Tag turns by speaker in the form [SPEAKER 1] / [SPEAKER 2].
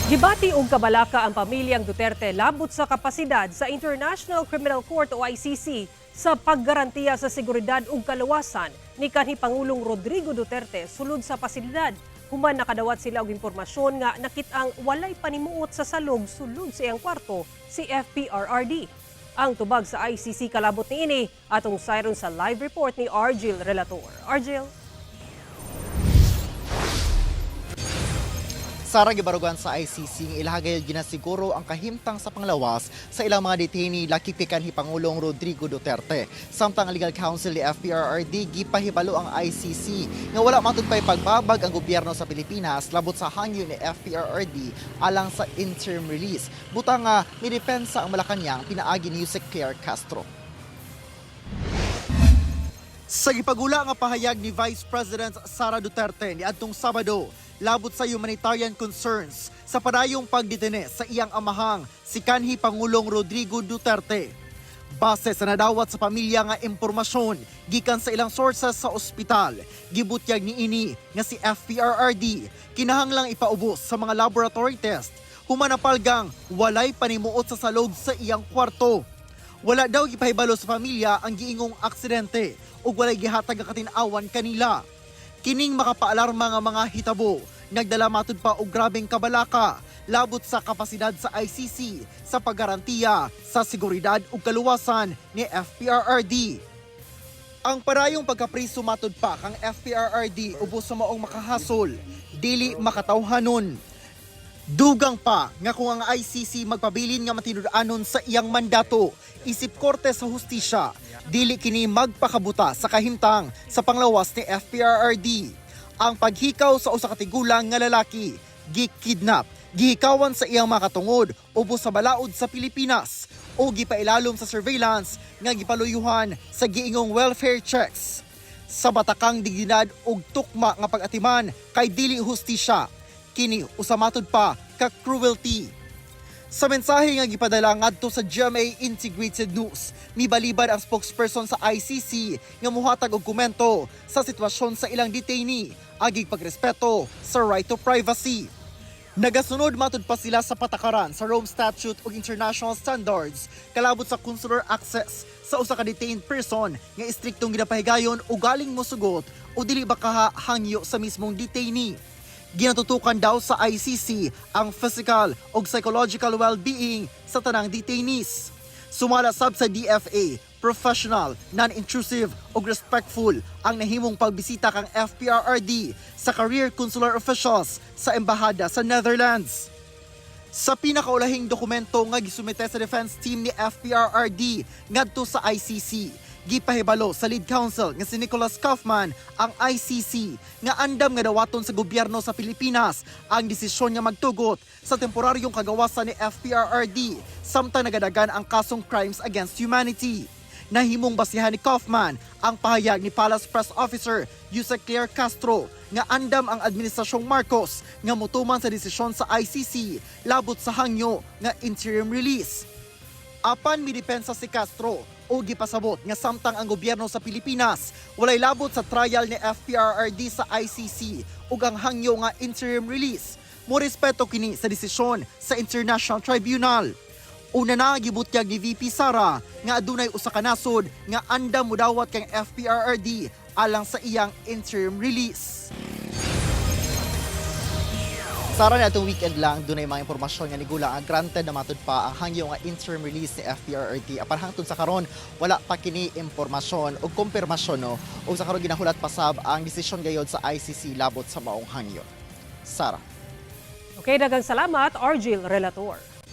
[SPEAKER 1] Gibati og kabalaka ang pamilyang Duterte labot sa kapasidad sa International Criminal Court o ICC sa paggarantiya sa seguridad ug kaluwasan ni kanhi Pangulong Rodrigo Duterte sulod sa pasilidad human nakadawat sila og impormasyon nga nakit-ang walay panimuot sa salog sulod sa iyang kwarto si FPRRD. Ang tubag sa ICC kalabot niini atong sayron sa live report ni Argil Relator. Argil?
[SPEAKER 2] Sara, gibarugan sa ICC nga ilaha gayud ginasiguro ang kahimtang sa panglawas sa ilang mga detainee, lakip kay kanhi Pangulong Rodrigo Duterte. Samtang ang legal counsel ni FPRRD gipahibalo ang ICC nga wala matud pay pagbabag ang gobyerno sa Pilipinas labot sa hangyo ni FPRRD alang sa interim release. Butang nga midepensa ang Malacanang pinaagi ni Usec Claire Castro. Sa gipagula nga pahayag ni Vice President Sara Duterte niadtong Sabado labot sa humanitarian concerns sa padayong pagdetene sa iyang amahang si kanhi Pangulong Rodrigo Duterte. Base sa nadawat sa pamilya nga impormasyon gikan sa ilang sources sa ospital, gibutyag niini nga si FPRRD kinahanglang ipaubos sa mga laboratory test human napalgang walay panimuot sa salog sa iyang kwarto. Wala daw gipahibalo sa pamilya ang giingong aksidente ug walay gihatag ang katin-awan kanila. Kining makapaalarma nga mga hitabo nagdala matud pa og grabeng kabalaka labot sa kapasidad sa ICC sa paggarantiya sa seguridad ug kaluwasan ni FPRRD. Ang parayong pagkapriso matud pa kang FPRRD ubos sa maong makahasol, dili makatawhanon. Dugang pa nga kung ang ICC magpabilin nga matinud-anon sa iyang mandato isip korte sa hustisya, dili kini magpakabuta sa kahimtang sa panglawas ni FPRRD. Ang paghikaw sa usa ka tigulang nga lalaki, gikidnap, gihikawan sa iyang mga katungod ubos sa balaod sa Pilipinas o gipailalom sa surveillance nga gipaluyuhan sa giingong welfare checks. Sa batakang dignidad ug tukma nga pag-atiman kay dili hustisya, kini usa matud pa ka cruelty. Sa mensahe nga gipadala ngadto sa GMA Integrated News, mibalibad ang spokesperson sa ICC nga muhatag og komento sa sitwasyon sa ilang detainee agig pagrespeto sa right to privacy. Nagasunod matud pa sila sa patakaran sa Rome Statute ug international standards kalabot sa consular access sa usa ka detained person nga istriktong ginapahigayon o galing mosugot o dili ba kaha hangyo sa mismong detainee. Ginatutukan daw sa ICC ang physical ug psychological well-being sa tanang detainees. Sumala sab sa DFA, professional, non-intrusive ug respectful ang nahimong pagbisita kang FPRRD sa career consular officials sa embahada sa Netherlands. Sa pinakaulahing dokumento nga gisumite sa defense team ni FPRRD ngadto sa ICC, gipahibalo sa lead counsel nga si Nicholas Kaufman ang ICC nga andam nga dawaton sa gobyerno sa Pilipinas ang desisyon nga magtugot sa temporaryong kagawasan ni FPRRD samtang nagadagan ang kasong crimes against humanity. Nahimong basihan ni Kaufman ang pahayag ni Palace Press Officer Usec Claire Castro nga andam ang Administrasyong Marcos nga motuman sa desisyon sa ICC labot sa hangyo nga interim release. Apan midepensa si Castro o gipasabot nga samtang ang gobyerno sa Pilipinas walay labot sa trial ni FPRRD sa ICC ug ang hangyo nga interim release, mo respeto kini sa desisyon sa International Tribunal. Una na gibutyag ni VP Sara nga adunay usa ka nasod nga andam modawat kang FPRRD alang sa iyang interim release. Sara, na atong weekend lang dunay mga impormasyon nga nigula ang granted na matud pa ang hangyo nga interim release ni FPRRD. Apan hangtod sa karon wala pa kini impormasyon o kumpirmasyon, no, ug sa karon ginahulat pa sab ang desisyon gayod sa ICC labot sa maong hangyo. Sara.
[SPEAKER 1] Okay, daghang salamat, Argil Relator.